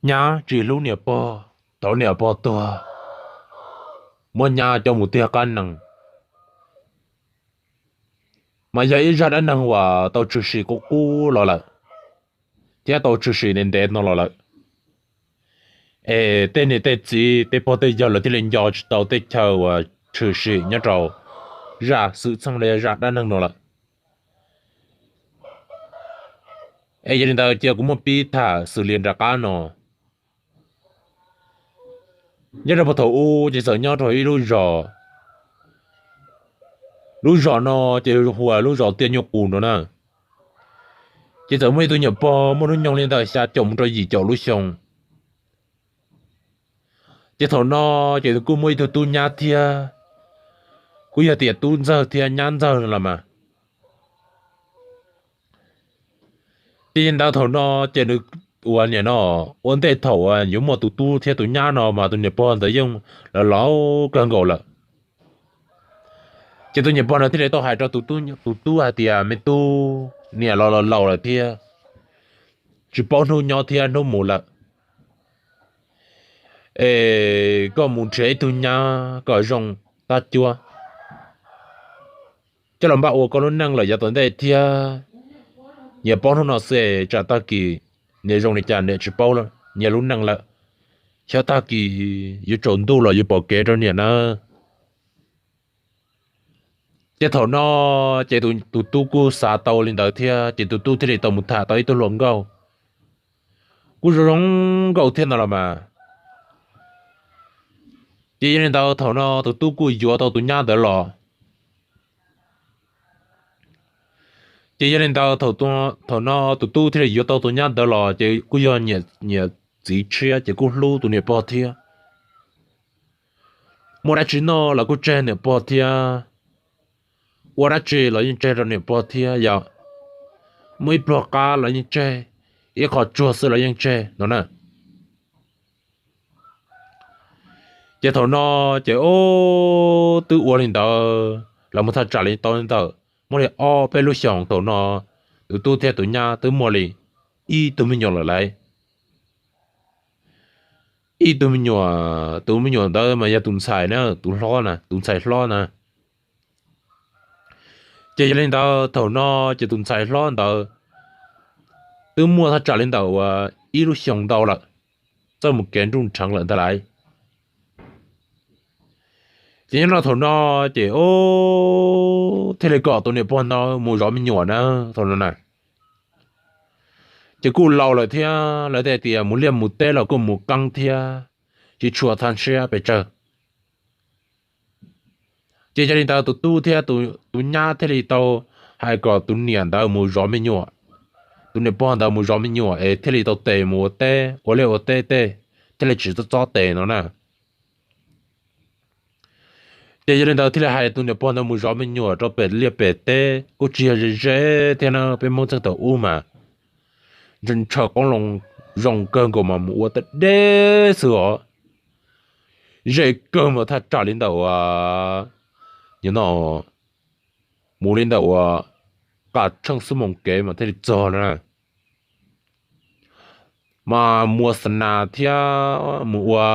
Nyab tsis hlub niam pog, thov niam pog tuag, muab nyab coj mus tiag qab nees, mas yog ib zaj dab neeg uas tau tshwm sim qub qub los lawm, thiab tau tshwm sim ntev ntev no los lawm. Es tej niam tej txiv tej pog tej yawg lawv thiaj li nco tsis tau tej chaw uas tshwm sim nyob rau zaj xwm txheej los yog zaj dab neeg no lawm. Es yog li ntawd cia kuv muab pib tham xws li nram qab no. Nyob rau puag thaum ub ces txawm nyob rau ib lub zos. Lub zos no ces hu ua lub zos Tiaj Nyuj Qus no na. Ces txawm muaj ib tug niam pog muaj hnub nyoog li ntawm xya caum mus rau yim caum lub xyoo. Ces thaum no ces kuj muaj ib tug tub nyab thiab, kuj yog tias tub ntxawg thiab nyab ntxawg no los mas. Ces yog li ntawd thaum no ces nws ua niam no, ua ntej thaum yuav muaj tus tub thiab tus nyab no mas tus niam pog ntawd yeej laus laus kawg nkaus lawm. Ces tus niam pog no thiaj li tau hais rau tus tub hais tias, Me tub, niam los laus lawm thiab, tsis paub hnub nyob thiab hnub mus lawm. Es koj mus nrhiav ib tug nyab kom zoo tab cuab coj los npaj ua koj lub neej lawm yav tom ntej thiab. Nyias paub hnub no xwb, tsam tag kis nyias zoo li cas nyias tsis paub nyias lub neej lawm. Xyov tag kis yuav tsaus ntuj los yuav pom kev rau nyias nawb. Ces thaum no ces tus tub kuj xav tau li ntawd thiab ces tus tub thiaj li tau mus tham tau ib tug hluas nkauj kuj zoo zoo nkauj thiab no los mas. Ces yog li ntawd thaum no tus tub kuj yuav tau tus nyab ntawd los. Ces yog li ntawd thaum no tus tub thiaj li yuav tau tus nyab ntawd los ces kuj yog nyiam txiv tshiab ces kuj hlub tus niam pog thiab. Muaj dab tsi noj los kuj tseg niam pog thiab, ua dab tsi los yeej tseg rau niam pog thiab yom. Muaj ib pluag qab los yeej tseg, ib qho tsuag xwb los yeej tseg no na. Ces thaum no ces twb ua li ntawd los mus thaj tsam li tau li ntawm muaj li ob peb lub xyoos thaum no tus tub thiab tus nyab twb muaj li ib tug me nyuam lawm lauj. Ib tug me nyuam, tus me nyuam ntawd mas yog tus ntxhais na, tus hlob na, tus ntxhais hlob na. Ces yog li ntawd thaum no ces tus ntxhais hlob ntawd twb muaj thaj tsam li ntawm uas ib lub xyoos ntau lawm, txawj mus kev nruj nrheev lawm ntag lauj. Ces nyob rau thaum no ces thiaj li kom tus niam pog ntawd mus zov me nyuam na, thaum no na. Ces kuj laus lawm thiab lawv thiaj tias mus liaj mus teb los kuj mus qeeb thiab, tsis tshua txhob siab pes tsawg. Ces yog li ntawd tus tub thiab tus nyab thiaj li tau hais kom tus niam ntawd mus zov me nyuam, tus niam pog ntawd mus zov me nyuam es thiaj li tau tes mus ua teb, ua liaj ua teb tej, thiaj li tsis txob txob tes no na. Ces yog li ntawd thiaj li hais tus niam pog ntawd mus zov me nyuam rau pem liaj pem teb, kuj tsis yog ze ze thiab na, peb Hmoob txheej thaum ub mas ntshaw qoob loo zoo kawg nkaus mas mus ua tej deb xwb os. Ze kawg mas thaj tsam li ntawm uas, no, mus li ntawm uas qas tsheej xuab moos kev mas thiaj li txog na. Mas mus ua xa nas thiab mus ua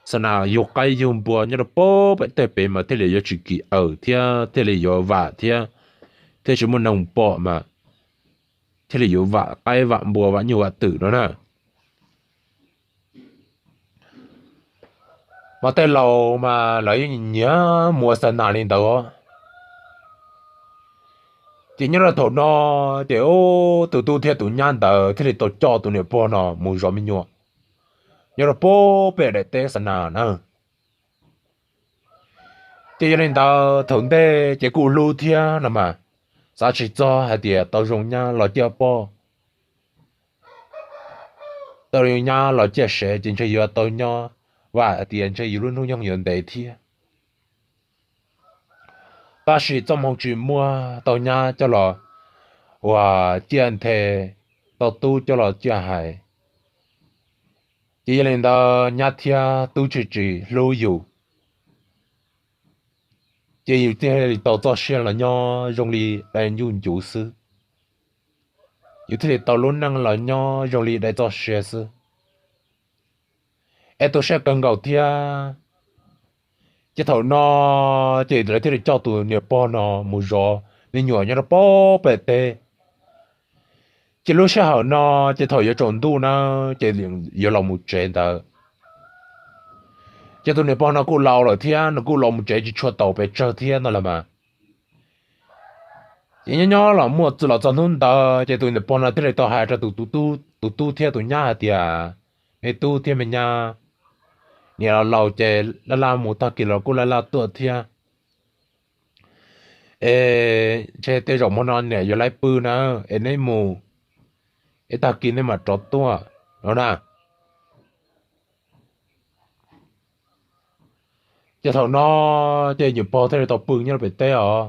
xa nas yug qaib yug npua nyob rau pem pem tej pem mas thiaj li yuav tsis kim awm thiab thiaj li yuav vam thiab, thiaj tsis muaj neeg pom mas thiaj li yuav vam qaib vam npua vam nyuj vam twm no na. Mas tej laus mas lawv yeej nyiam mus ua xa nas li ntawd. Ces nyob rau thaum no ces tus tub thiab tus nyab ntawd thiaj li tau coj tus niam pog no mus zov me nyuam nyob rau pem daim teb xa nas na. Ces yog li ntawd thaum ntej ces kuj hlub thiab no mas, xav tsis txog hais tias tau zoo nyab los ciaj poj, tau zoo nyab los ciaj sev ces ntshe yuav tau nyob, vam hais tias ntshe yus lub hnub nyoog yuav ntev thiab. Tab sis txoj hmoo tsis muaj, tau nyab coj los ua ciaj nthe, tau tub coj los ciaj hais. Ces yog li ntawd nyab thiab tub tsis tsis hlub yus, ces yus thiaj li tau txoj sia los nyob zoo li dai ncuj ncuv xwb. Yus thiaj li tau lub neej los nyob zoo li dai txoj sia xwb. es tu siab kawg nkaus thiab. Ces thaum no ces lawv thiaj li coj tus niam pog no mus zov me nyuam nyob rau pem teb. Ces lub sij hawm no ces thaum yuav tsaus ntuj na, ces yuav los mus tsev ntawd. Ces tus niam pog no kuj laus lawm thiab, nws kuj los mus tsev tsis tshua tau pes tsawg thiab no los mas. Ces nyob nyob los muaj txog los txog hnub ntawd ces tus niam pog no thiaj li tau hais rau tus tub thiab tus nyab hais tias, me tub thiab me nyab, niam los laus ces laj laj mus, tag kis los kuj laj laj tuaj thiab. Es ntshe tej zaum hmo no niam yuav lawv pw na, es neb mus, es tag kis neb mam rov tuaj no na. Ces thaum no ces niam pog thiaj li tau pw nyob rau pem teb os.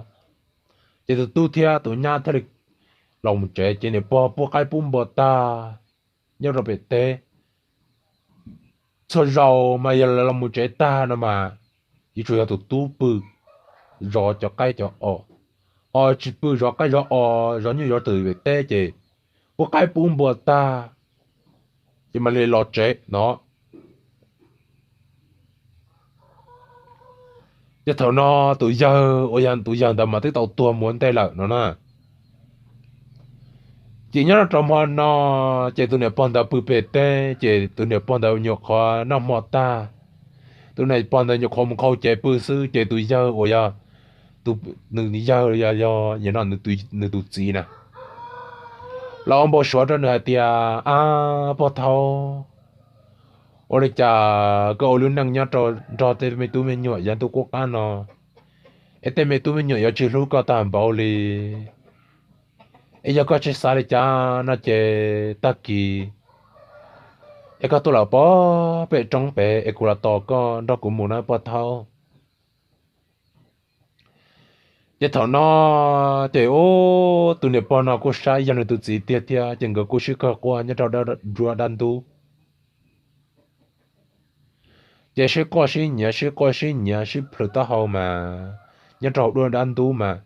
Ces tus tub thiab tus nyab thiaj li los mus tsev, ces niam pog pub qaib pub npua tag nyob rau pem teb. Txhua zaus mas yog los mus tsev tag no mas yuav tsum yog tus tub pw zov cov qaib cov os, ho tsis pw zov qaib zov os, zov nyuj zov twm pem teb ces pub qaib pub npua tag ces mam li los tsev no. Ces thaum no tus yawg uas yog tus yawg ntawd mas twb tau tuag mus ua ntej lawm no na. Ces nyob rau hmo no ces tus niam pog ntawd pw pem teb, ces tus niam pog ntawd nyuam qhuav noj hmo tag, tus niam pog ntawd nyuam qhuav mus khau cev pw xwb, ces tus yawg uas yog, tus, nws yawg yog, yog no nws tus txiv na, los ua npau suav rau nws hais tias, Ab pog thaub, ua li cas koj ua lub neej nyob rau nrog tej me tub me nyuam yav ntuj qub qab no, es tej me tub me nyuam yuav tsis hlub koj tag npaum li? Es yog koj tsis xav li cas no ces tag kis es koj tuaj los pov pem roob pem es kuv los tos koj nrog kuv mus na pog thaub. Ces thaum no ces ub, tus niam pog no kuj saib yog nws tus txiv tiag thiab, ces nkawd kuj sib kawg quaj nyob rau duab dab ntub. Ces sib quaj sib nyiav, sib quaj sib nyiav, sib plhws taub hau mas nyob rau hauv duab dab ntub mas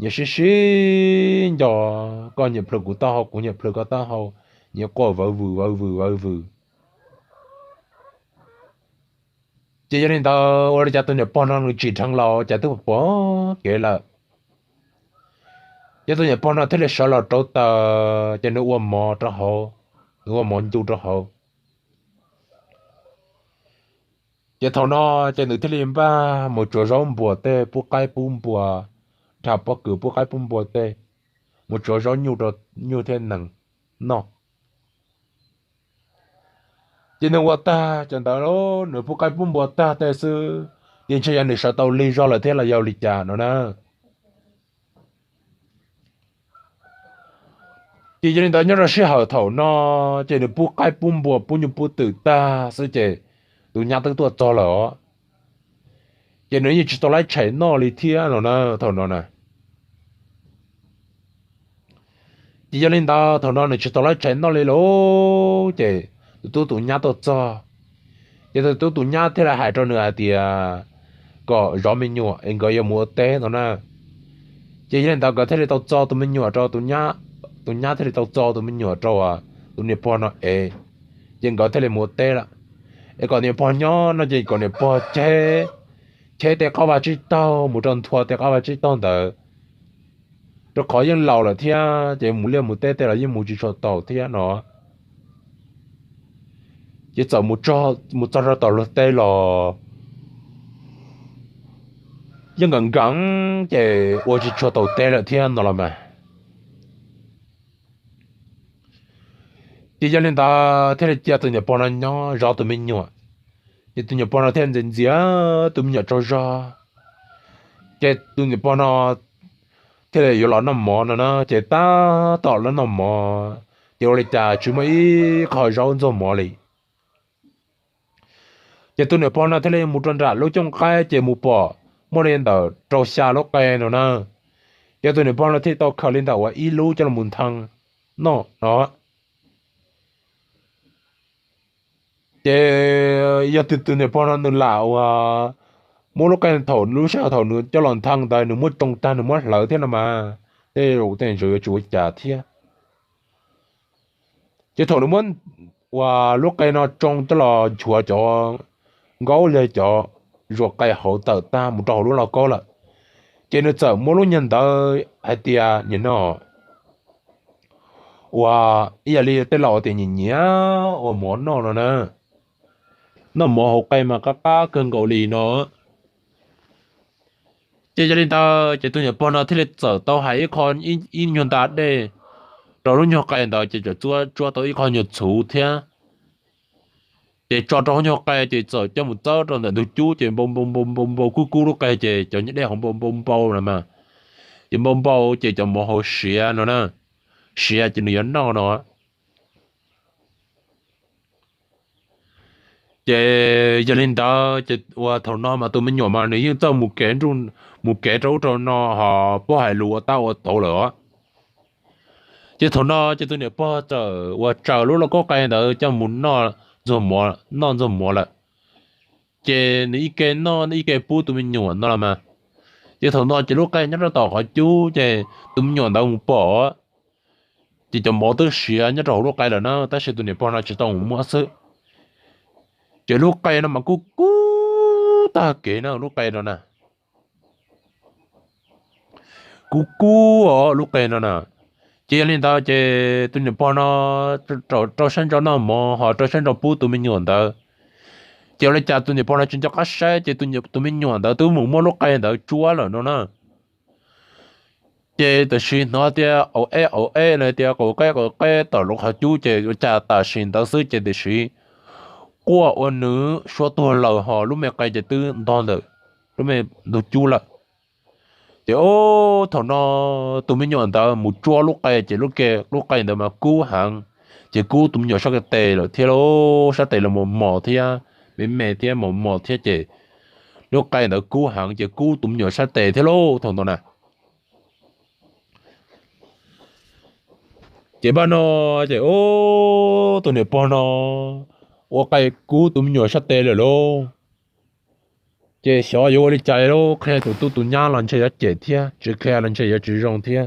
nyias sib sib nco, koj nyias plhws kuv taub hau, kuv nyias plhws koj taub hau, nyias quaj vawv vws vawv vws vawv vws. Ces yog li ntawd ua li cas tus niam pog no nws tsim dheev los cas twb pom kev lawm. Ces tus niam pog no thiaj li sawv los rauv taws, ces nws ua mov rau hauv, nws ua mov ncu rau hauv. Ces thaum no ces nws thiaj li npaj mus tsuav zaub npua tej, pub qaib pub npua, dhau pob kws pub qaib pub npua tej, mus tsuav zaub nyuj rau nyuj thiab nees noj. Ces nws ua tag cov ntawd, nws pub qaib pub npua tag tej xwb, ces ntshe yog nws sawv tau lig zog lawm thiab los yog li cas no na. Ces yog li ntawd nyob rau sij hawm thaum no, ces nws pub qaib pub npua pub nyuj pub twm tag xwb ces tus nyab twb tuaj txog lawm os. Ces nws yeej tsis tau laib tshais noj li thiab no na, thaum no na. Ces yog li ntawd thaum no nws tsis tau laib tshais noj li lauj, ces tus tub tus nyab tuaj txog. Ces tus tub tus nyab thiaj li hais rau nws hais tias kom zov me nyuam es nkawd yuav mus ua teb no na. Ces yog li ntawd nkawd thiaj li tau txo tus me nyuam rau tus nyab, tus nyab thiaj li tau txo tus me nyuam rau tus niam pog no es, ces nkawd thiaj li mus ua teb lawm. Es kom niam pog nyob no ces kom niam pog cheb, cheb tej qab vaj tsib taug mus rau nthua tej qab vaj tsib taug ntawd, rau qhov yeej laus lawm thiab ces mus liaj mus teb tej los yeej mus tsis tshua tau thiab no. Ces txawm mus txog rau tom luag teb los yeej nkees nkees ces ua tsis tshua tau teb lawm thiab no los mas. Ces yog li ntawd thiaj li cia tus niam pog no nyob zov tus me nyuam. Ces tus niam pog no thiaj ntxias ntxias tus me nyuam tsaug zog. Ces tus niam pog no thiaj li yuav los noj mov no na, ces tab tom los noj mov, ces ua li cas tsis muaj ib qho zaub ntxuag mov li. Ces tus niam pog no thiaj li mus rau nram lub cooj qaib ces mus pom muaj li ntawm rau xya lub qe no na. Ces tus niam pog no thiaj tau khaws li ntawm uas ib lub coj los nthee noj no. Ces yog tus niam pog no nws lam uas muab lub qe thaum lub sij hawm thaum nws coj los nthee ntawd nws muab tsoo tag nws muab hlawv thiab no mas, tej zaum tej zaum yuav tsis ua cas thiab. Ces thaum nws muab uas lub qe no tsoo coj los nchuav cov nkaub li cov zuag qe hauv tawm tag mus rau hauv lub lauj kaub lawm. Ces nws txawm muab lub nyuag ntawv hais tias, Niam no, uas ib yam li tej laus tias nyiam nyiam ua mov noj no na, noj mov hauv qe mas qab qab kawg nkaus li no. Ces yog li ntawd ces tus niam pog no thiaj li txawm tau hais ib qho, ib nyuag nta dej rau lub nyuag qe ntawd, ces txawm tsuab tsuab tau ib qho nyuag txhuv thiab. Ces tso rau hauv nyuag qe ces txawm coj mus txawb rau ntawm ntug cub ces npau npau npau npau npau kub kub lub qe ces cov nyuag dej hauv npau npau npau no mas, ces npau npau ces cov mov hauv siav no na, siav ces nws yuav noj no. Ces yog li ntawd ces uas thaum no mas tus me nyuam mas nws yeej txawj mus kev, mus kev rau ub rau no ho paub hais lus ua tab ua tauv lawm os. Ces thaum no ces tus niam pog txawm uas tsaws lub lauj kaub qe ntawd coj mus noj ntxuag mov, noj ntxuag mov lawm. Ces nws ib ke noj ib ke pub tus me nyuam no los mas. Ces thaum no ces lub qe nyob rau tom qhov cub ces tus me nyuam ntawd mus pom, ces cov mov twb siav nyob rau hauv lub qe lawm na, tab sis tus niam pog no tsis tau mus muab xwb. Ces lub qe no mas kub kub tag kev na, lub qe no na, kub kub os lub qe no na. Ces yog li ntawd ces tus niam pog no rau sab ntso noj mov ho rau sab ntso pub tus me nyuam ntawd. Ces ua li cas tus niam pog no tsis nco qab saib ces tus me nyuam ntawd twb mus muab lub qe ntawd tsuab lawm no na. Ces tam sim hnov tias au eb au eb no tias qaum qeb qaum qeb tom lub qhov cub ces ua cas tam sim ntawd xwb ces tam sim quaj ua nws suab tuag lawm ho lub me qe ces twb ntog ntawm lub me ntug cub lawm. Ces thaum no tus me nyuam ntawd mus tsuab lub qe ces lub ke, lub qe ntawd mas kub heev, ces kub tus me nyuam sab tes lawm thiab lauj, sab tes los mos mos thiab, me me thiab mos mos thiab ces lub qe ntawd kub heev ces kub tus me nyuam sab tes thiab lauj thaum ntawd na. Ces npaj no ces tus niam pog no ua qe kub tus me nyuam sab tes lawm lauj. Ces xyov yuav ua li cas lauj, qhia tus tub tus nyab los ntshe yuav cem thiab, tsis qhia los ntshe yuav tsis zoo thiab.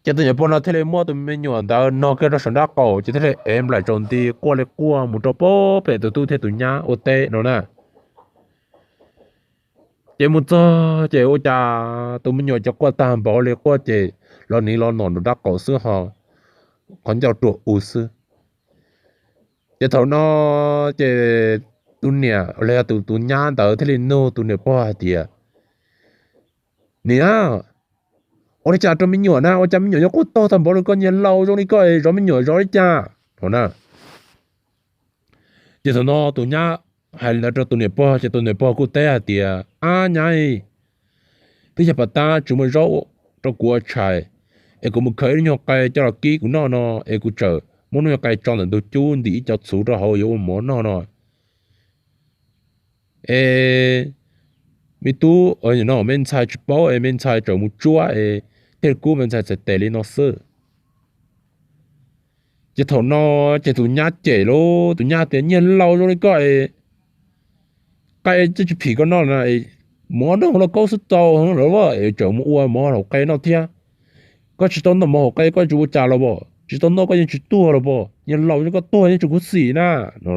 Ces tus niam pog no thiaj li muab tus me nyuam ntawd no kiag rau saum nraub qaum ces thiaj li ev nplaim tsaus nti quaj li quaj mus rau pem tus tub thiab tus nyab ua teb no na. Ces mus txog ces ua cas tus me nyuam ces quaj tag npaum li, quaj ces los niv los nom nraum nraub qaum xwb ho qhov ncauj ruam u xwb. Ces thaum no ces tus niam los yog tus, tus nyab ntawd thiaj li nug tus niam pog hais tias, Niam, ua li cas rau me nyuam na, ua cas me nyuam yuav quaj tag npaum li koj, niag laus zoo li koj zov me nyuam zov li cas? No na. Ces thaum no tus nyab hais li ntawd rau tus niam pog ces tus niam pog kuj teb hais tias, Ab nyab, twb yog pas tab tsis muaj zaub rau kuv ua tshais, es kuv mus khaws ib lub nyuag qe coj los kib kuv noj no, es kuv txawm muab lub nyuag qe tso ntawm ntug cub ntim ib co txhuv rau hauv yuav ua mov noj no. Es me tub, no me ntxhais tsis paub es me ntxhais txawm mus tsuab es thiaj kub me ntxhais txhais tes li no xwb. Ces thaum no ces tus nyab cem lauj, tus nyab tias, Niag laus zoo li koj es, qe twb tsis phim koj noj na, mov noj hauv lauj kaub xwb tau lawm es tseem mus ua mov hauv qe noj thiab. Koj tsis tau noj mov hauv qe koj tsis ua cas los as, tsis tau noj koj yeej tsis tuag los as, niag laus zoo li koj tuag yeej tsis khuv xim na, no.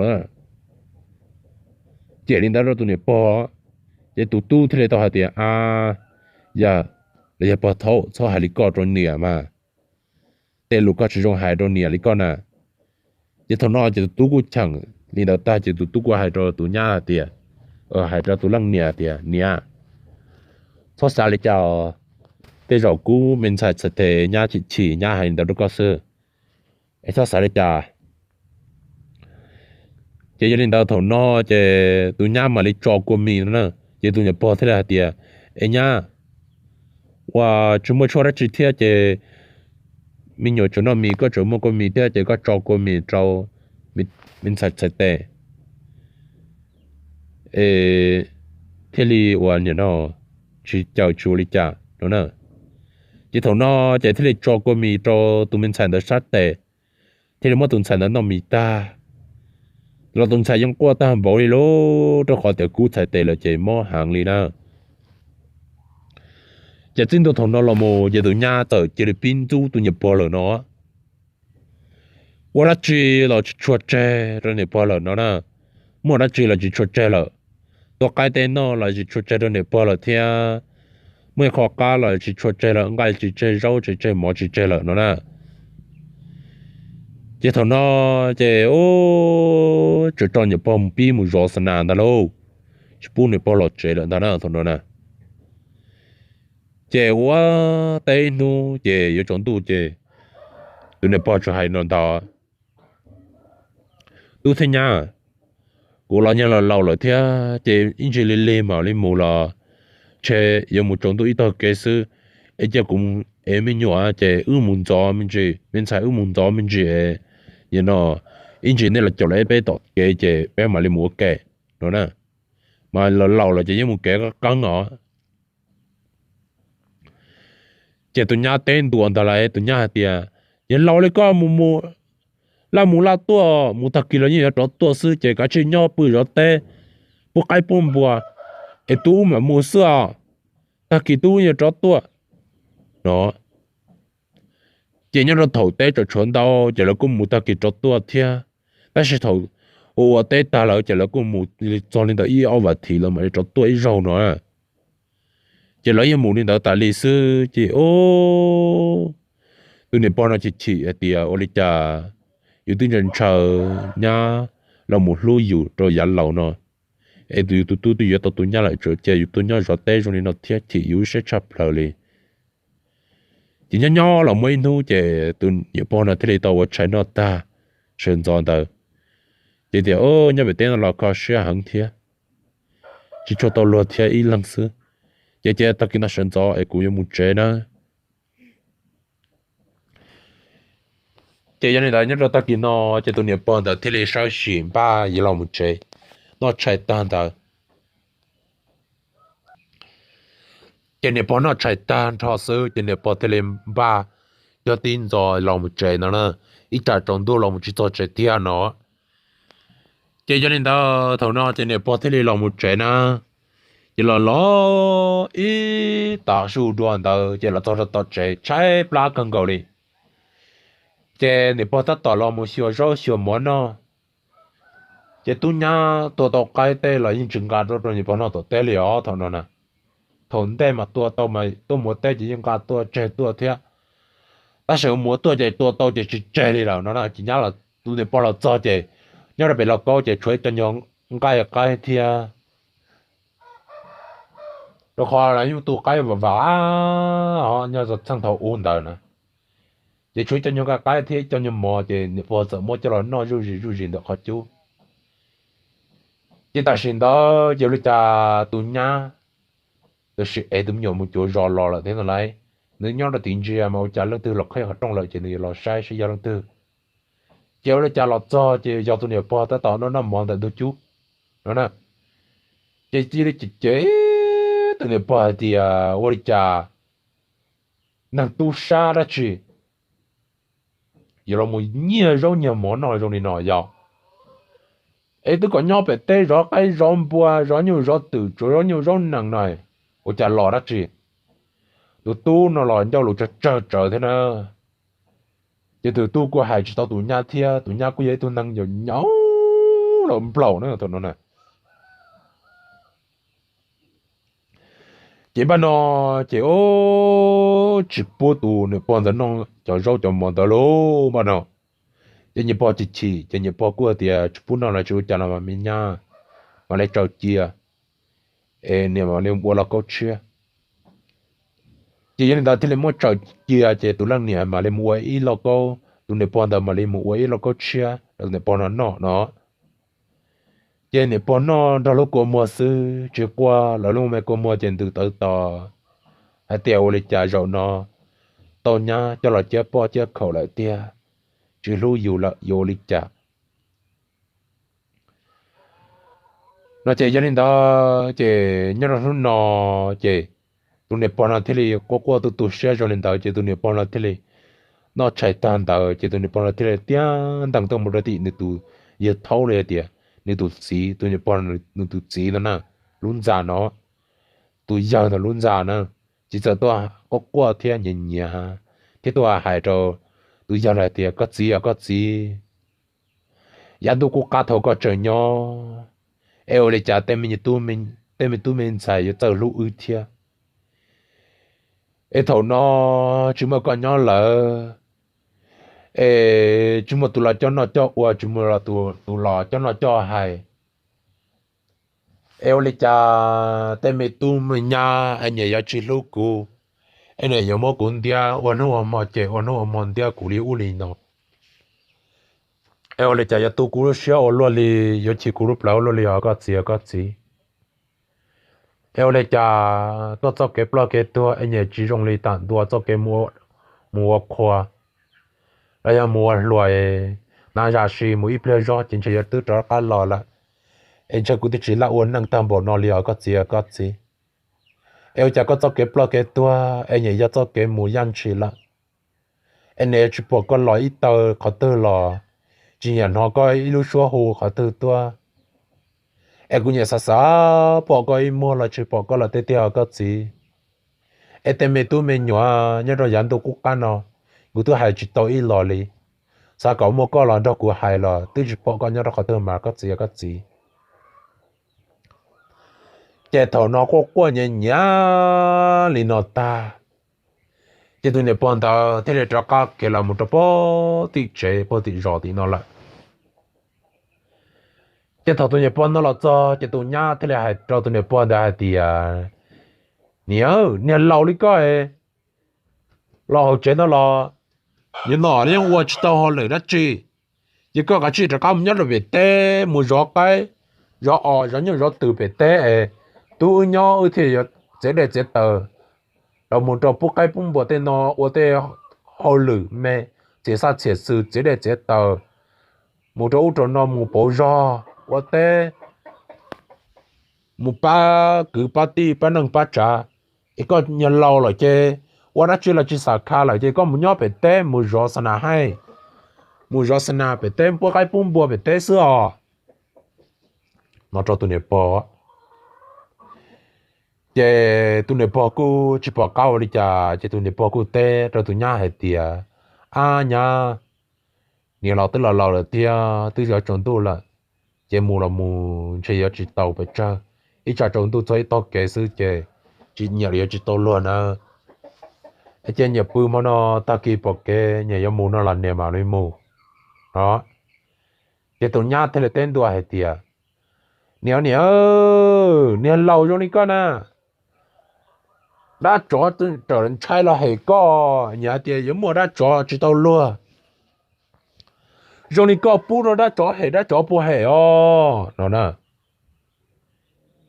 Cem li ntawd rau tus niam pog, ces tus tub thiaj li tau hais tias, A, yog, los yog pog thaub, txhob hais li koj rau niam mas, tej lus koj tsis zoo hais rau niam li koj na. Ces thaum no ces tus tub kuj cheem li ntawd tag ces tus tub kuj hais rau tus nyab hais tias, hais rau tus leej niam tias, Niam, txhob xav li cas, tej zaum kub me ntxhais txhais tes nyab chim chim nyab hais li ntawd rau koj xwb, es txhob xav li cas. Ces yog li ntawd thaum no ces tus nyab mam li tso kua mis no na. Ces tus niam pog thiaj li hais tias, Es nyab, ua tsis muaj tshuaj dab tsi thiab ces me nyuam tseem noj mis, koj tseem muaj kua mis thiab ces koj tso kua mis rau me ntxhais txhais tes, es thiaj li ua niam no tsis caw tsis ua li cas no na. Ces thaum no ces thiaj li tso kua mis rau tus me ntxhais ntawd sab tes, thiaj li muab tus ntxhais ntawd noj mis tag los tus ntxhais yeej quaj tag npaum li lauj, rau qhov tias kub txhais tes lawm ces mob heev li na. Ces txij ntua thaum no los mus ces tus nyab txawm cia li pib ntxub tus niam pog lawm no. ua dab tsi los tsis tshua tseg rau niam pog lawm no na. Muaj dab tsi los tsis tshua tseg lawm. Tua qaib tej noj los tsis tshua tseg rau niam pog lawm thiab. Muaj ib qho qab los tsis tshua tseg lawm, nqaij tsis tseg, zaub tsis tseg, mov tsis tseg lawm no na. Ces thaum no ces ub, tsuas tso niam pog mus pib mus zov xa nas ntag lauj, tsis pub niam pog los tsev lawm ntag na thaum no na. Ces ua teb ib hnub ces yuav tsaus ntuj ces tus niam pog tsuas hais no ntag: Tub thiab nyab, kuv los nyob los laus lawm thiab ces ib ntsis lig lig mam li mus los, ntshe yuav mus tsaus ntuj ib tog kev xwb. Es cia kuv es me nyuam ces wb mus ntxov me ntsis, me ntxhais wb mus ntxov me ntsis, nim no ib ntsis nej los caum los ib peb tom kev ces peb mam li mus ua ke no na. Mas los laus lawm ces yeej mus kev qeeb os. Ces tus nyab teb ntua ntag lauj, tus nyab hais tias: Yog laus li koj mus mus, laj mus laj tuaj, mus tag kis los yeej yuav rov tuaj xwb ces kav tsij nyob pw zov teb, pub qaib pub npua, es tub wb mam mus xwb os, tag kis tub wb yuav rov tuaj no. Ces nyob rau thaum teb tseem tshuav ntau ces lawv kuj mus tag kis rov tuaj thiab. Tab sis thaum ua ua teb tag lawm ces lawv kuj mus txog li ntawm ib ob vas thiv lawv mam li rov tuaj ib zaug no. Ces lawv yeej mus li ntawd tas li xwb ces tus niam pog no chim chim hais tias ua li cas yus twb ntshaw ntshaw nyab los mus hlub yus rau yav laus no, es tus yus tus tub twb yuav tau tus nyab lawm tseem cia yus tuaj nyob zov teb zoo li no thiab chim yus siab tshaj plaws li. Ces nyob nyob los muaj ib hnub ces tus niam pog no thiaj li tau ua tshais noj tag sawv ntxov ntawd, ces tias, Nyob pem teb no los kho siab heev thiab, tsis tshua tau luag thiab ib leeg xwb. Ces cia tag kis no sawv ntxov es kuv yuav mus tsev na. Ces yog li ntawd nyob rau tag kis no ces tus niam pog ntawd thiaj li sawv tsees npaj yuav los mus tsev, noj tshais tag ntawd. Ces niam pog noj tshais tag nrho xwb ces niam pog thiaj li npaj cog tib ntxov los mus tsev no na, ib tsam tsaus ntuj los mus tsis txog tsev thiab no. Ces yog li ntawd thaum no ces niam pog thiaj li los mus tsev na. Ces los los ib tav su dua ntawd ces los txog rau tom tsev tshaib plab kawg nkaus li. Ces niam pog tab tom los mus xyuas zaub xyuas mov noj. Ces tub nyab tua tau qaib tej los yeej tsis nqa rau rau niam pog noj tom teb li os thaum no na. Thaum ntej mas tua tau mas tuaj mus ua teb ces yeej nqa tuaj tseg tuaj thiab. Tab sis mus ua tuaj ces tua tau ces tsis tseg li lawm no na. Ces nyab los, tus niam pog los txog ces nyob rau pem lauj kaub ces tshuav ib co nyuag nqaij qaib thiab, rau qhov lawv yeej tu qaib vam vam ho nyob txog txheej thaum ub ntawd na. Ces tshuav ib co nyuag nqaij qaib thiab ib co nyuag mov ces niam pog txawm muab coj los noj zuj zus zuj zus ntawm qhov cub. Ces tam sim ntawd ces ua li cas tus nyab tam sim ev tus me nyuam mus cuav zos los lawm thiab no lauj. Nws nyob rau tim ntsia mas ua cas leej twg los qhib qhov rooj lawm ces nws yuav los saib saib yog leej twg. Ces ua li cas los txog ces yog tus niam pog tab tom noj noj mov ntawm ntug cub no na. Ces cia li cem cem tus niam pog hais tias ua li cas neeg tub sab dab tsi yuav los mus nyiag zaub nyiag mov noj zoo li no yog? Es twb kom nyob pem teb zov qaib zov npua zov nyuj zov twm tsuav zov nyuj zov nees no, ua cas los dab tsi? Tus tub no los ncauj lus tsawg tsawg tsawv thiab na. Ces tus tub kuj hais tsis tau tus nyab thiab, tus nyab kuj yog ib tug neeg nyaum nyaum los nplaum na thaum no na. Ces npaj no ces ub tsis pub tus niam pog ntawd noj cov zaub cov mov ntawd lauj npaj no. Ces niam pog chim chim ces niam pog kuj hais tias tsis pub noj los tsis ua cas los mas me nyab, mam li tsaws cia es niam mam li ua lauj kaub tshiab. Ces yog li ntawd thiaj li muab tsaws cia ces tus leej niam mam li mus ua ib lauj kaub, tus niam pog ntawd mam li mus ua ib lauj kaub tshiab rau tus niam pog no noj no. Ces niam pog noj nrog lub kua muag xwb, tsis quaj, lawv lub me kua muag ces ntws tawv tos hais tias ua li cas zaum no tau nyab coj los ciaj poj ciaj khaum lawm tiag, tsis hlub yus lawm yuav ua li cas no. Ces yog li ntawd ces nyob rau hnub no ces tus niam pog no thiaj li quaj quaj tu tu siab zoo li ntawd ces tus niam pog no thiaj li noj tshais tag ntawd ces tus niam pog no thiaj li tiag ntees tuaj mus rau tim nws tus yawg thaub li hais tias nws tus txiv, tus niam pog nws tus txiv no na, lub ntxa no, tus yawg ntawd lub ntxa na, txiv txawm tuaj quaj quaj thiab nyiav nyiav thiab tuaj hais rau tus yawg no hais tias koj txiv os koj txiv, Yav ntuj qub qab thaum koj tseem nyob, es ua li cas tej me tub me ntxhais yuav txawj hlub wb thiab? Es thaum no tsis muaj koj nyob lawm, es tsis muaj tus los coj noj coj ua, tsis muaj tus los coj noj coj hais. Es ua li cas tej me tub me nyab es nyias yuav tsis hlub kuv, es nyias yuav muab kuv ntiab ua hnub ua hmo, ces ua hnub ua hmo ntiab kuv li ub li no. Es ua li cas yuav tu kuv lub siab ua luaj li, yuav chim kuv lub plawv ua luaj li os koj txiv, koj txiv. Es ua li cas koj txoj kev ploj kev tuag es nyias tsis zoo li tam ntua txoj kev mus ua qhua los yog mus ua hluas, na zam si mus ib pliag zog ces ntshe yuav twb rov qab los lawm, es ntshe kuv twb tsis laj ua neej tag npaum no li os koj txiv, koj txiv. Es ua cas koj txoj kev ploj kev tuag es nyias yog txoj kev mus yaj ntshis lawm, es nyias tsis pom koj los ib taw qhov twg los, tsis nyiam hnov koj ib lub suab hu qhov twg tuaj. Es kuv nyiam xav xav pom koj ib muag los tsis pom koj lawm tiag tiag os koj txiv. Es tej me tub me nyuam nyob rau yav ntuj qub qab no, kuv twb hais tsis tau ib los li. Xav kom muaj koj los nrog kuv hais los twb tsis pom koj nyob rau qhov twg mas koj txiv, koj txiv. Ces thaum no quaj quaj nyiav nyiav li no tag, ces tus niam pog ntawd thiaj li rov qab khiav los mus rau pem tim tsev pem tim zos tim no lawm. Ces thaum tus niam pog no los txog ces tus nyab thiaj li hais rau tus niam pog ntawd hais tias, Niam, niag laus li koj es los hauv tsev no los, nyob no yeej ua tsis tau hauj lwm dab tsi, ces koj kav tsij rov qab mus nyob rau pem teb mus zov qaib, zov os, zov nyuj zov twm pem teb es tub wb nyob wb thiaj yuav txiav dej txiav taws los mus rau pub qaib pub npua tej no, ua tej hauj lwm me, txiav xaj txiav xwm, txiav dej txiav taws, mus rau ub rau no mus pauv zog ua teb, mus pab kwv pab tij pab neej pab tsav. Es koj niag laus lawm ces ua dab tsi los tsis xam kha lawm ces koj mus nyob pem teb mus zov xa nas haij, mus zov xa nas pem teb pub qaib pub npua pem teb xwb os, no rau tus niam pog. Ces tus niam pog kuj tsis pom qab ua li cas ces tus niam pog kuj teb rau tus nyab hais tias, Ab nyab, niam laus twb los laus lawm thiab twb yuav tsaus ntuj lawm, ces mus los mus ntshe yuav tsis tau pes tsawg, ib tsam tsaus ntuj txog ib tog kev xwb ces tsis nyiam li yuav tsis tau luag nawb. Ces nyiam pw hmo no, tag kis pom kev nyiam yuav mus no los niam mam li mus. Ces tus nyab thiaj li teb ntua hais tias, Niam, niam, niag laus zoo li koj na, dab tsov rawm ntshai los hem koj, nyiam hais tias yuav muaj dab tsov tsis tau luag, zoo li koj pub rau dab tsov hem dab tsov puas hem os, no na.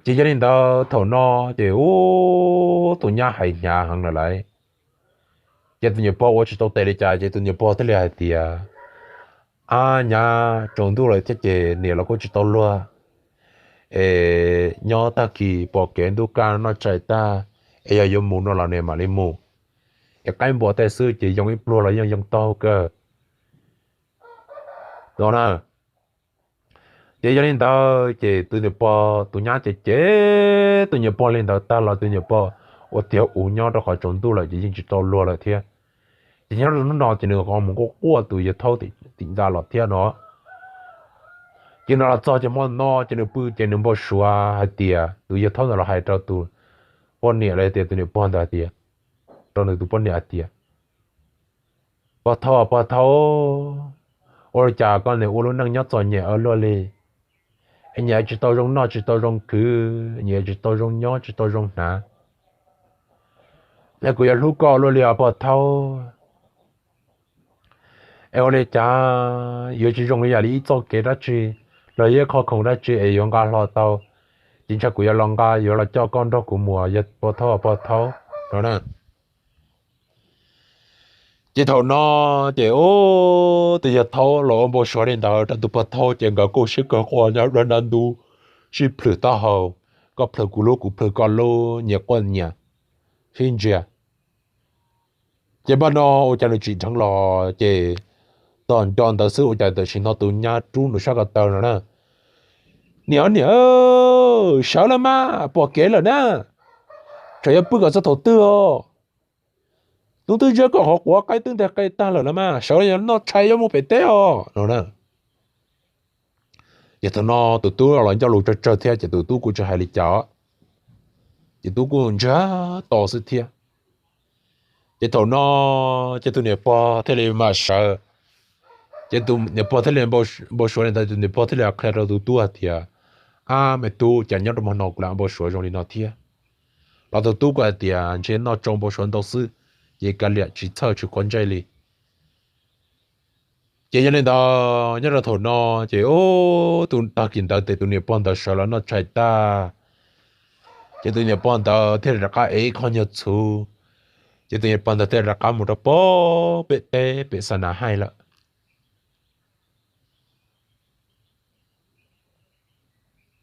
Ces yog li ntawd thaum no ces ub tus nyab hais hnyav heev lawm lauj. Ces tus niam pog ua tsis tau tes li cas ces tus niam pog thiaj li hais tias, Ab nyab, tsaus ntuj lawm thiab ces niam los kuj tsis tau luag, es nyob tag kis pom kev ntuj kaj noj tshais tag, es yog yuav mus no los niam mam li mus, es qaib npua tej xwb ces yoo ib pluag los yeej yoo taug kawg, no na. Ces yog li ntawd ces tus niam pog, tus nyab ces cem tus niam pog li ntawd tag los tus niam pog ua tiag ua nyob rau qhov tsaus ntuj lawm ces yeej tsis tau luag lawm thiab. Ces nyob rau hnub no ces nws ho mus quaj quaj tus yawg thaub tim ntxa los thiab no. Ces nws los txog ces hmo no ces nws pw ces nws npau suav hais tias tus yawg thaub ntawd los hais rau tus poj niam los tias tus niam pog ntawd hais tias, rau nws tus poj niam hais tias, Pog thaub, pog thaub, ua li cas koj niam ua lub neej nyob txom nyem ua luaj li, es nyiam tsis tau zoo noj tsis tau zoo kwv, nyiam tsis tau zoo nyob tsis tau zoo hnav, es kuv yuav hlub koj luaj li os pog thaub. Es ua li cas yuav tsis zoo li yam li ib txoj kev dab tsi los yog ib qho khoom dab tsi es yuav nqa hlo tau, ces ntshai kuv yuav los nqa yuav los coj koj nrog kuv mus yog pog thaub, pog thaub, no na. Ces thaum no ces ub tus yawg thaub los ua npau suav li ntawd rau tus pog thaub ces nkawd kuj sib kawg quaj nyob dab ntub, sib plhws taub hau, koj plhws kuv lub kuv plhws koj lub, nyias quaj nyias sib ntsia. Ces npaj no ua cas nws tsim dheev los ces tos nco ntawd xwb ua cas tam sim no tus nyab rub nws sab ko taw no na, Niam, niam, sawv lawm mas pom kev lawm na, tsam yuav pw kom txog thaum twg os? Hnub twb ziab koj qhov quav qaib twb nteg qe tag lawm los mas sawv los noj tshais yuav mus pem teb os, no na. Ces thaum no tus tub los ncauj lus tsawg tsawg thiab ces tus tub kuj tsis hais li cas, ces tub kuj ntsiag to xwb thiab. Ces thaum no ces tus niam pog thiaj li mam sawv, ces tus niam pog thiaj li npau suav li ntawd, tus niam pog thiaj li qhia rau tus tub hais tias, Ab me tub, cas nyob rau hmo no kuv lam npau suav zoo li no thiab. Los tus tub kuj hais tias, Ntshe noj tsau npau suav ntau xwb, ces kav liam, tsis txhawj tsis quav ntsej li. Ces yog li ntawd nyob rau thaum no ces tus tag kis ntawd ces tus niam pog ntawd sawv los noj tshais tag, ces tus niam pog ntawd thiaj li rov qab ev ib qho nyuag txhuv, ces tus niam pog ntawd thiaj li rov qab mus rau pem teb pem xa nas haij lawm.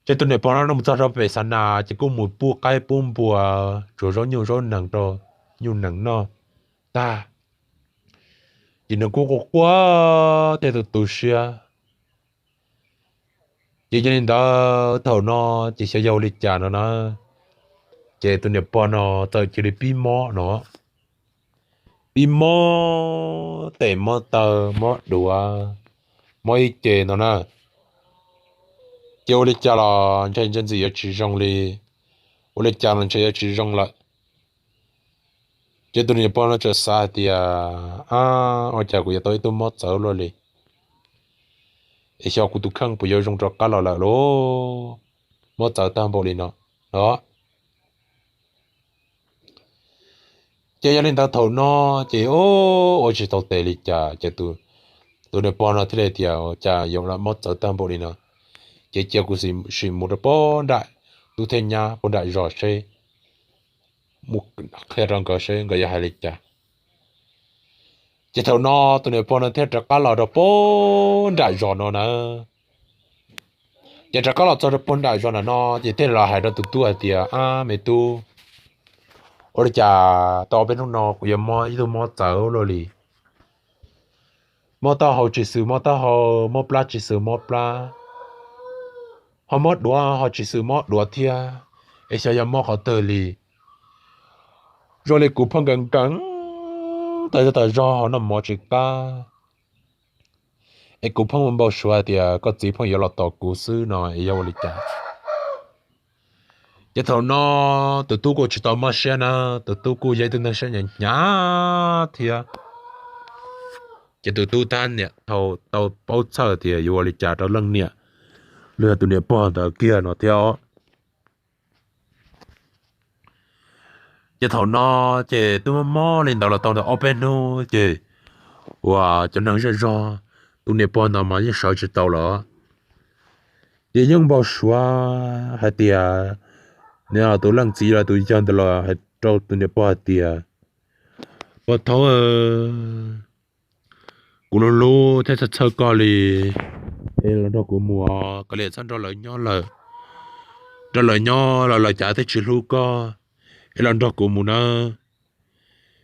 Ces tus niam pog no mus txog rau pem xa nas ces kuj mus pub qaib pub npua, tsuav zaub nyuj zaub nees rau nyuj nees noj tag, ces nws kuj quaj quaj thiab tu tu siab. Ces yog li ntawd thaum no ces xyov yog ua li cas no na, ces tus niam pog no txawm cia li pib mob no, pib mob tes mob taw, mob duav, mob ib ce no na. Ces ua li cas los ntshe ntse ntxim yuav tsis zoo li, ua li cas los ntshe yuav tsis zoo lawm. Ces tus niam pog no txawm xav hais tias, Ab, ua cas kuv yuav tau ib tug mob txawv luaj li, es xyov kuv tus kheej puas yuav zoo rov qab los lawm lauj, mob txawv tag npaum li no. Ces yog li ntawd thaum no ces ua tsis tau tes li cas ces tus niam pog no thiaj li tias, Cas yuav mob txawv tag npaum li no, ces cia kuv sim mus rau pem nram tub thiab nyab pem nram zos seb, mus qhia rau nkawd seb nkawd yuav hais li cas. Ces thaum no tus niam pog no thiaj rov qab los rau pem nram zos no na. Ces rov qab los txog rau pem nram zos no no ces thiaj los hais rau tus tub hais tias, Ab me tub, ua li cas tau ob peb hnub no kuv yuav mob ib tug mob txawv luaj li, mob taub hau tsis xws mob taub hau, mob plab tsis xws mob plab, ho mob duav ho tsis xws mob duav thiab, es xyov yog mob qhov twg li. Zoo li kuv pheej nkees nkees tas zog tas zog ho noj mov tsis qab, es kuv pheej npau suav hais tias koj txiv pheej yuav los tos kuv xwb no es yog ua li cas. Ces thaum no tus tub kuj tsis tau mob siab na, tus tub kuj yog ib tug neeg siab hnyav hnyav thiab. Ces tus tub thiab niam tau paub txhawj tias yuav ua li cas rau leej niam, los yog tus niam pog ntawd kiag no thiab. Ces thaum no ces twb mob mob li ntawd los tau ntawm ob peb hnub ces uas cov neeg zej zog, tus niam pog ntawd mas yeej sawv tsis tau lawm. Ces yeej npau suav hais tias, nws tus leej txiv los tus yawg ntawd los hais rau tus niam pog hais tias, Pog Thaub, kuv hlub hlub thiab txhawj txhawj koj li, es los nrog kuv mus, koj li txhob nrog lawv nyob lawm. Nrog lawv nyob los lawv cas twb tsis hlub koj, es los nrog kuv mus nawb.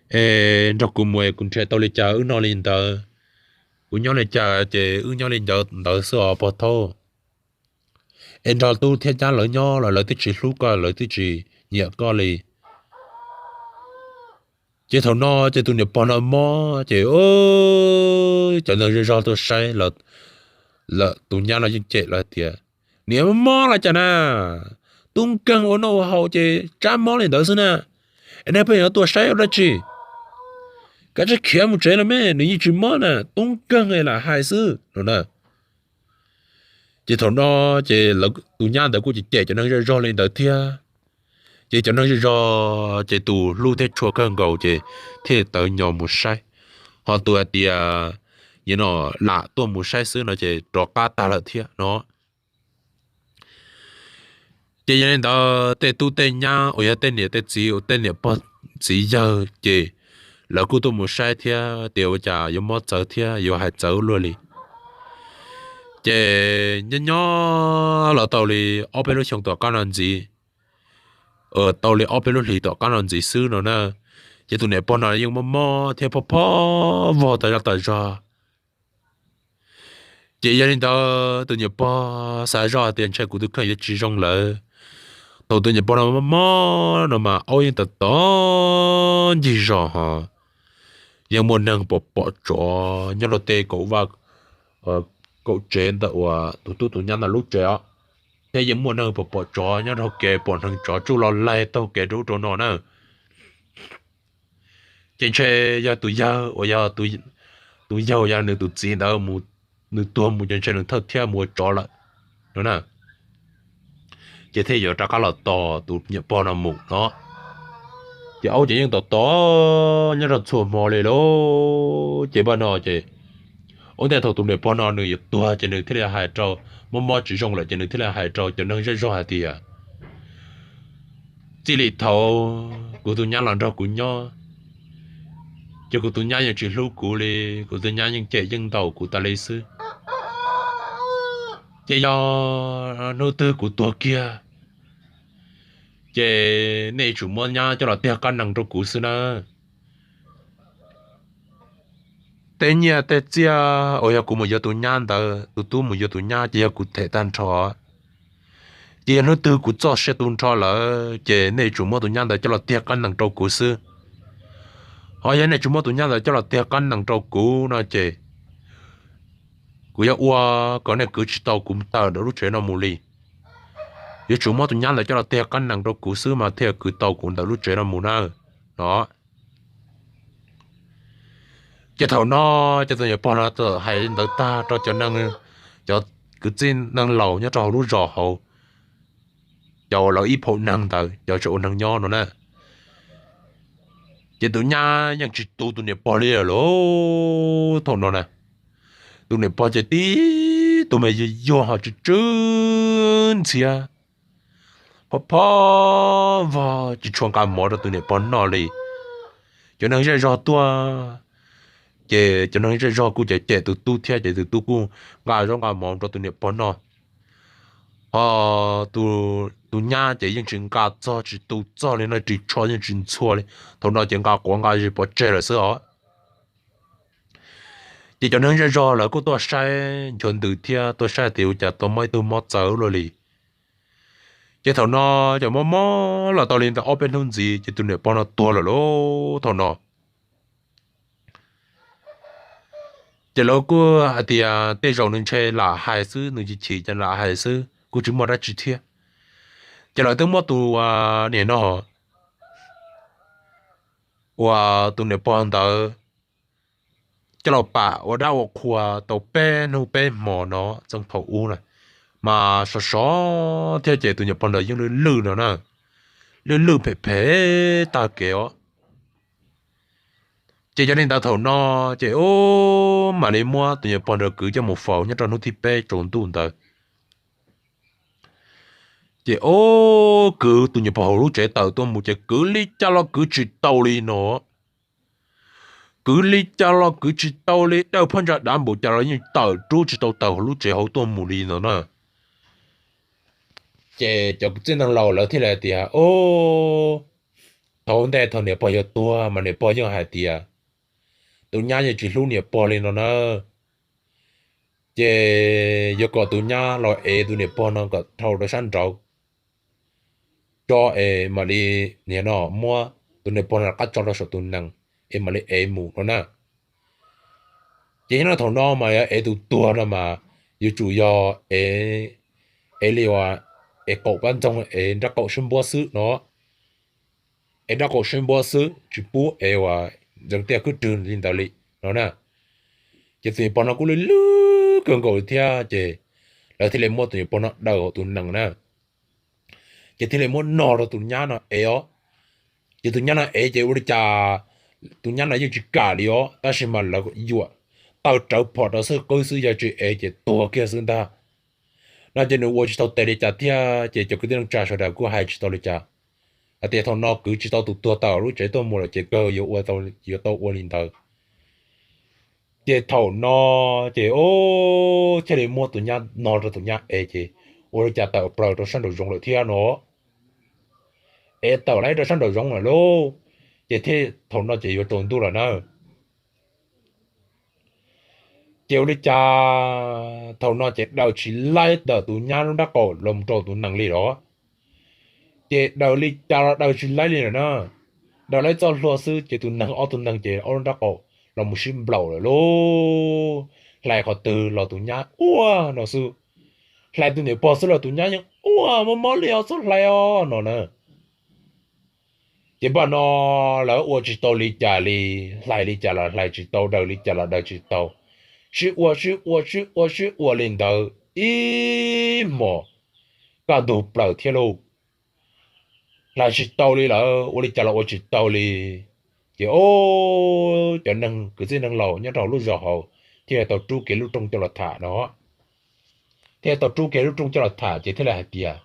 Es nrog kuv mus es kuv nrhiav tau li cas wb noj li ntawd, kuv nyob li cas ces wb nyob li ntawd ntawd xwb os Pog Thaub. Es nrog tub thiab nyab lawv nyob los lawv twb tsis hlub koj, lawv twb tsis nyiam koj li. Ces thaum no ces tus niam pog no mob ces cov neeg zej zog tuaj saib lawm, tus nyab no yeej cem lawm tias, Niam mob mob los cas na, tub nkeeg ua noj ua haus ces tsab mob li ntawd xwb na. Es nej pheej yuav tuaj saib ua dab tsi? Kav tsij khiav mus tsev los me, nws yeej tsis mob na, tub nkeeg lam hais xwb no na. Ces thaum no ces tus nyab ntawd kuj cem cem cov neeg zej zog li ntawd thiab. Ces cov neeg zej zog ces tus hlub thiab tshua kawg nkaus ces thiaj tawv nyo mus saib, ho tus hais tias nim no lam tuaj mus saib xwb no ces rov qab tag lawm thiab no. Ces yog li ntawd tej tub tej nyab uas yog tej niam tej txiv, tej niam pog txiv yawg ces lawv kuj tuaj mus saib thiab tias ua cas yuav mob txawv thiab yuav hais txawv luaj li. Ces nyob nyob los tau li ob peb lub xyoo tom qab no ntxiv, tau li ob peb lub hlis tom qab no ntxiv xwb no na, ces tus niam pog no yeej mob mob thiab phob phob vog tas zog tas zog. Ces yog li ntawd tus niam pog xav zoj tias ntshe kuv tus kheej yuav tsis zoo lawm. Thaum tus niam pog no mob mob no mas aub yeej tom tom ncig zos ho yeej muaj neeg pom pom tsov nyob rau tej kaum vaj kaum tsev ntawm uas tus tub tus nyab ntawd lub tsev os, thiab yeej muaj neeg pom pom tsov nyob rau kev, pom neeg tsov tsuj los laig taug kev rau ub rau no na. Ces ntshe yog tus yawg uas yog tus yawg uas yog nws tus txiv ntawd nws tuag mus ces ntshe nws thawj thiab mus ua tsov lawm no na. Ces thiaj yuav rov qab los tos tus niam pog no mus no. Ces aub ces yeej tos tos nyob rau txhua hmo li lauj. Ces npaj no ces ua ntej thaum tus niam pog no nws yuav tuag ces nws thiaj li hais rau, mob mob tsis zoo lawm ces nws thiaj li hais rau cov neeg zej zog hais tias, txij li thaum kuv tus nyab los nrog kuv nyob, ces kuv tus nyab yeej tsis hlub kuv li, kuv tus nyab yeej cem yeej ntaus kuv tas li xwb. Ces yog hnub twg kuv tuag kiag, ces nej yuav tsum muab nyab coj los tiag qab nees rau kuv xwb na. Tej nyiaj tej txiaj uas yog kuv mus yuav tus nyab ntawd, tus tub mus yuav tus nyab ces yog kuv them tag nrho. Ces yog hnub twg kuv txoj sia tu nrho lawm ces nej yuav tsum muab tus nyab ntawd coj los tiag qab nees rau kuv xwb. Ho yog nej tsis muab tus nyab ntawd coj los tiag qab nees rau kuv no ces kuv yuav ua kom nej kwv tsis tau kuv tawm ntawm lub tsev no mus li. Yuav tsum muab tus nyab ntawd coj los tiag qab nees rau kuv xwb mas thiaj kwv tau kuv ntawm lub tsev no mus na no. Ces thaum no ces tus niam pog no txawm hais li ntawd tag rau cov neeg, cov kwv tij neeg laus nyob rau hauv lub zos hauv, cov uas lawv ib phaum neeg ntawd cov tseem ua neeg nyob no na. Ces tus nyab yeej tsis tu tus niam pog li lawm lauj. Thaum no na, tus niam pog ces tib tug me yuag yuag ho tsw tsw ntxhiab, phob phob vog tsis tshua nqa mov rau tus niam pog noj li. Cov neeg zej zog tuaj, ces cov neeg zej zog kuj cem cem tus tub thiab ces tus tub kuj nqa zaub nqa mov rau tus niam pog noj. Ho tus nyab ces yeej tsis nqa txog tsis tu txog li no, ris tsho yeej tsis ntxhua li. Thaum no ces nqa quav nqa zis pov tseg lawm xwb os. Ces cov neeg zej zog lawv kuj tuaj saib nchuav ntws thiab tuaj saib tias ua cas tau muaj ib tug mob txawv luaj li. Ces thaum no ces mob mob los tau li ntawm ob peb hnub ntxiv ces tus niam pog no tuag lawm lauj. Thaum no ces lawv kuj hais tias tej zaum nws ntshe lam hais xwb, nws chim chim ces lam hais xwb kuj tsis muaj dab tsi thiab. Ces lawv twb muab tus niam no uas tus niam pog ntawd coj los pam ua dab ua qhua tau peb hnub peb hmo no txeeb thaum ub na, mas sov sov thiab ces tus niam pog ntawd yeej lwj lwj no na, lwj lwj phem phem tag kev os. Ces yog li ntawd thaum no ces ub mam li muab tus niam pog ntawd kwv coj mus faus nyob rau hnub thib peb tsaus ntuj ntawd. Ces ub kwv tus niam pog hauv lub tsev tawm tuaj mus ces kwv li cas los kwv tsis tau li no. Kwv li cas los kwv tsis tau li, dawj phab ntsa dav npaum cas los yeej tawm rub tsis tau tawm hauv lub tsev hauv tuaj mus li no na. Ces cov kwv tij neeg laus lawv thiaj li hais tias, ub, thaum ntej thaum niam pog yuav tuag mas niam pog yeej hais tias tus nyab yeej tsis hlub niam pog li no na. Ces yuav kom tus nyab los ev tus niam pog no kom dhau rau sab nraud tso es mam li, nim no muab tus niam pog no rov qab tso rau saum tus nees es mam li ev mus no na. Ces nyob rau thaum no mas yog ev tus tuag no mas yuav tsum yog ev, ev li uas ev qaum pab ntxoog, ev nrab qaum sib npuab xwb no. Ev nrab qaum sib npuab xwb tsis pub ev uas ntxeev tiaj khwb rwg li ntawd li no na. Ces tus niam pog no kuj lwj lwj kawg nkaus li thiab ces lawv thiaj li muab tus niam pog no daws hauv tus nees na. Ces thiaj li muab no rau tus nyab no ev os. Ces tus nyab no ev ces ua li cas tus nyab no yeej tsis kam li os, tab sis mas lawv yuam taw rawv phom rau xwb qwb xwb, yog tsis ev ces tuag kiag xwb ntag. No ces nws ua tsis tau tes li cas thiab ces cov kwv tij neej tsa sawv daws kuj hais tsis tau li cas. Hais tias thaum no kwv tsis tau tus tuag tawm lub tsev tuaj mus lawm ces kawg yuav ua tau, yuav tau ua li ntawd. Ces thaum no ces ub thiaj li muab tus nyab no rau tus nyab ev ces ua li cas tawm plaws rau sab nraum zoov lawm thiab no. Ev tawm lawm rau sab nraum zoov lawm lauj. Ces thiaj thaum no ces yuav tsaus ntuj lawm na. Ces ua li cas thaum no ces daws tsis laib ntawm tus nyab lub nrab qaum los rau tus nees li los. Ces daws li cas los daws tsis laib li lawm na. Daws laib txoj hlua xwb ces tus nees, ob tug nees ces ob lub nrab qaum los mus sib nplaum lawm lauj. hlais qhov twg los tus nyab ua no xwb, hlais tus niam pog xwb los tus nyab yeej ua mob mob li os, txhob hlais os no na. Ces npaj no lawv ua tsis tau li cas li, hlais li cas los hlais tsis tau, daws li cas los daws tsis tau, sib ua sib ua sib ua sib ua li ntawd ib hmos kaj ntug plaws thiab lauj. Hlais tsis tau li lawm, ua li cas los ua tsis tau li. Ces o, cov neeg kwv tij neeg laus nyob rau lub zos hauv thiaj li tau rub kiag lub rooj coj los tham no. Thiaj li tau rub kiag lub rooj coj los tham ces thiaj li hais tias,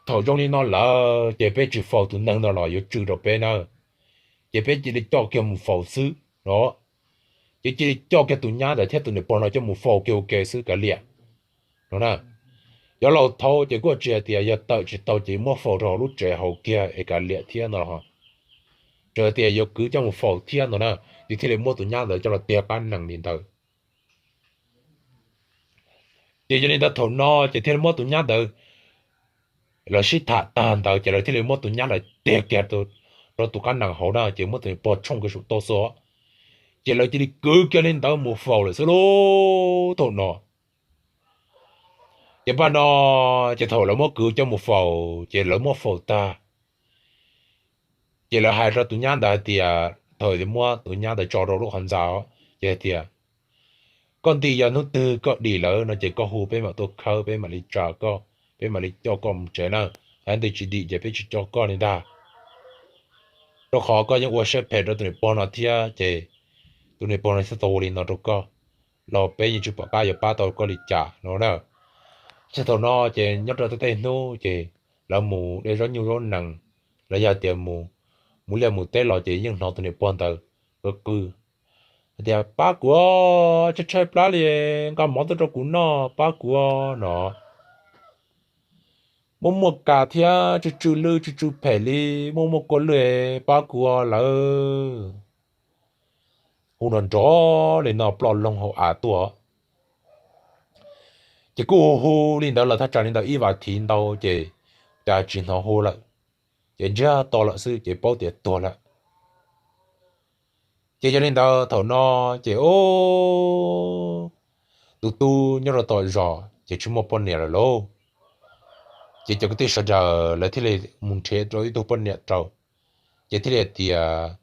thaum zoo li no lawm ces peb tsis faus tus neeg no los yuav tsw rau peb na, ces peb cia li coj kiag mus faus xwb no. Ces cia li coj kiag tus nyab ntawd thiab tus niam pog no coj mus faus kiag ua ke xwb kav liam no na. Cov laus thaud ces kuj tsis hais tias yog tawm tsis tau ces muab faus rau hauv lub tsev hauv kiag es kav liam thiab no, tsuas hais tias yuav kwv coj mus faus thiab no na, ces thiaj li muab tus nyab ntawd coj los tiag qab nees li ntawd. Ces yog li ntawd thaum no ces thiaj li muab tus nyab ntawd, lawv sib tham tag ntawd ces lawv thiaj li muab tus nyab ntawd tiag kiag rau tus qab nees hauv na, ces muab tus niam pog tshooj kiag saum toj xwb. Ces lawv cia li kwv kiag li ntawd mus faus lawm xwb lauj thaum no. Ces npaj no, ces thaum lawv muab kwv coj mus faus ces lawv muab faus tag, ces lawv hais rau tus nyab ntawd hais tias, thaum muab tus nyab ntawd tso rau lub qhov ntxa, ces hais tias, koj nti yog hnub twg koj dim lawm no ces koj hu peb mam tuaj khawb, peb mam li tsa koj, peb mam li coj koj mus tsev na. Yog ntawd tsis dim ces peb tsis coj koj li ntag, rau qhov koj yeej ua siab phem rau tus niam pog no thiab ces tus niam pog no thiaj tau ua li no rau koj, los peb yeej tsis pom qab yuav pab tau koj li cas no na. Ces thaum no ces nyob rau tej hnub ces lawv mus de zaub nyuj zaub nees, los yog tias mus, mus liaj mus teb los ces yeej hnov tus niam pog ntawd qw qw hais tias, pab kuv, tshaib tshaib plab li, nqa mov tuaj rau kuv noj, pab kuv no. Muaj muaj kas thiab tsw tsw lwj tsw tsw phem li, muaj muaj kua lwj, pab kuv lawm. Hu nrov nrov li no ploj loog hauv av tuaj. Ces kuj hu hu li ntawd los thaj tsam li ntawd ib vas thiv ntau ces cas tsis hnov hu lawm, ces ntsiag to lawm xwb ces paub tias tuag lawm. Ces yog li ntawd thaum no ces o, tus tub nyob rau tom zos ces tsis muaj poj niam lawm lauj. Ces cov kwv tij sawv daws lawv thiaj li mus nrhiav rau ib tug poj niam rau, ces thiaj li hais tias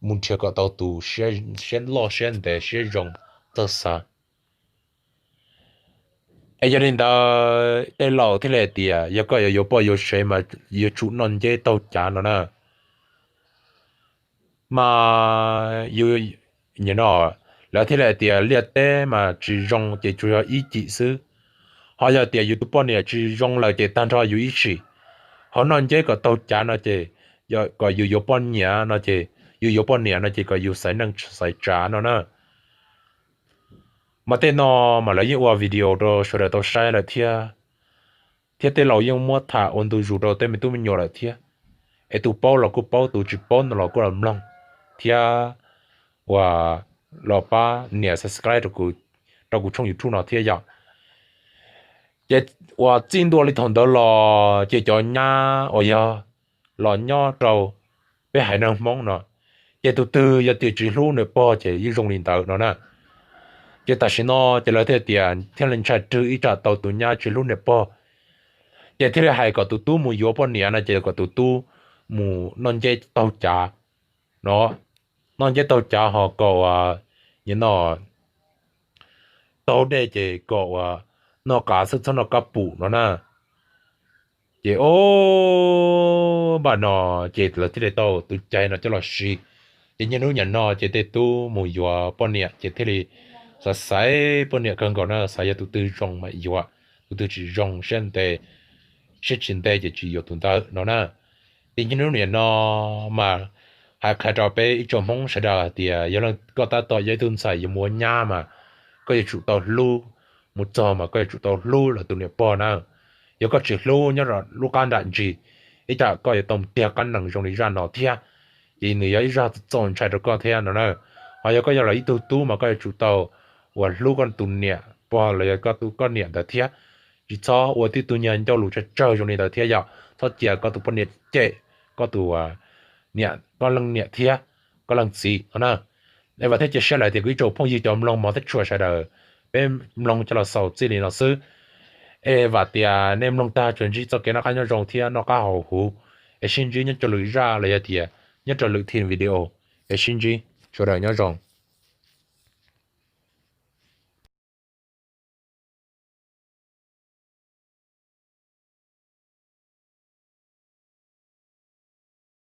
mus nrhiav kom tau tus siab loj siab ntev siab zoo txawj xav. Es yog li ntawd tej laus thiaj li hais tias yog koj yuav yuav poj yuav sev mas yuav tsum noj nceb taug cav no na. Mas yus, no, lawv thiaj li hais tias liaj teb mas tsis zoo ces tsuas yog ib cim xwb. Ho yog tias yus tus poj niam tsis zoo lawm ces tag nrho yus ib sim. Ho noj nceb kom taug cav no ces kom yus yuav poj niam no ces, yus yuav poj niam no ces kom yus xaiv neej xaiv tsav no na. Mas tej no mas lawv yeej ua video rau sawv daws tau saib lawm thiab. Thiab tej laus yeej muab tham ua ntu zus rau tej me tub me nyuam lawm thiab. Es tus paub los kuj paub, tus tsis paub no los kuj los mloog thiab, uas los pab nias subscribe rau kuv tshooj YouTube no thiab yom. Ces uas txij ntua li thaum ntawd los ces cov nyab uas yog los nyob rau peb haiv neeg Hmoob no, ces tus twg yog tias tsis hlub niam pog ces yeej zoo li ntawd no na. Ces tam sim no ces lawv thiaj tias thiaj li ntshai rwg ib tsam tau tus nyab tsis hlub niam pog, ces thiaj li hais kom tus tub mus yuav poj niam no ces kom tus tub mus noj nceb taug cav no, noj nceb taug cav ho kom, no, taug dej ces kom uas noj qav xwb txhob noj kab pum no na. Ces o, npaj no ces lawv thiaj li tau tus cai no coj los siv. Ces niaj hnub niam no ces tej tub mus yuav poj niam ces thiaj li xav xaiv poj niam kawg nkaus na, xav yog tus twg zoo mam yuav, tus twg tsis zoo siab ntev, siab tsis ntev ces tsis yuav tus ntawd no na. Ces niaj hnub niam no mas hais qhia rau peb ib tsoom Hmoob sawv daws hais tias yog leej koj tab tom yog ib tug ntxhais yuav mus ua nyab mas koj yuav tsum tau hlub, mus txog mas koj yuav tsum tau hlub lawv tus niam pog na. Yog koj tsis hlub nyob lub qab nram ntsis, ib tsam koj yuav tau tiag qab nees zoo li zaj no thiab, ces nws yog ib zaj txaus ntshai rau koj thiab no na. Ho yog koj yog lawv ib tug tub mas koj yuav tsum tau uas hlub koj tus niam pog los yog koj tus koj niam ntawd thiab. Tsis txhob ua tib tug nyuag ncauj lus tsawg tsawg zoo li ntawd thiab yom, txhob cia koj tus poj niam cem koj tus niam, koj leej niam thiab koj leej txiv no na. Es vam thiab cia siab lawm tias kuv ib tsoom phooj ywg cov mloog mov thab tshuam sawv daws, peb mloog coj los xaus txij li no xwb. Es vam tias nej mloog tag tsuas ntsib txoj kev noj qab nyob zoo thiab noj qab haus huv. Es sib ntsib nyob rau lwm zaj los yog tias nyob rau lwm thim video. Es sib ntsib, sawv daws nyob zoo.